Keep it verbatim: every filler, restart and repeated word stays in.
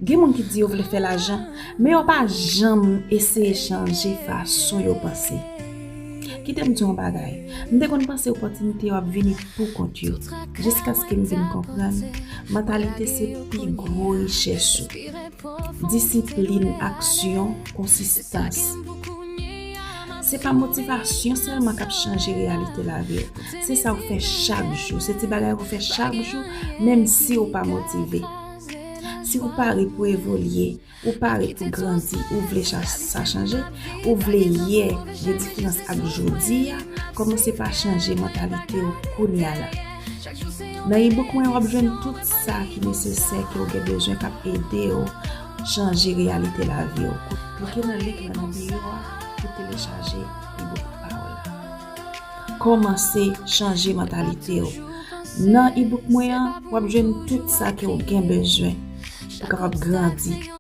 Gen moun ki di yo vle fè lajan, men yo pa janm eseye chanje fason yo panse. Kite m di yon bagay. M te konn panse opòtinite yo ap vini pou kont yo, jiskaske m vin konprann mantalite se pi gwo richès ou. Disiplin, aksyon, konsistans. Se pa motivasyon sèlman k ap chanje reyalite lavi w. Se sa w fè chak jou. Se ti bagay ou fè chak jou, menm si w pa motive. Si ou pare pou evolye, ou pare pou grandi, ou vle cha- sa chanje, ou vle yè gen diferans ak jodi a, kòmanse pa chanje mantalite w kounye a la. Nan ebook mwen, w ap jwenn tout sa ki nesesè ke w gen bezwen k ap ede w chanje reyalite lavi w. Klike nan link lan nan biyo a pou telechaje ebook pa w la. Kòmanse chanje mantalite w. Nan ebook mwen an, w ap jwenn tout sa ke w gen bezwen pou kapab grandi.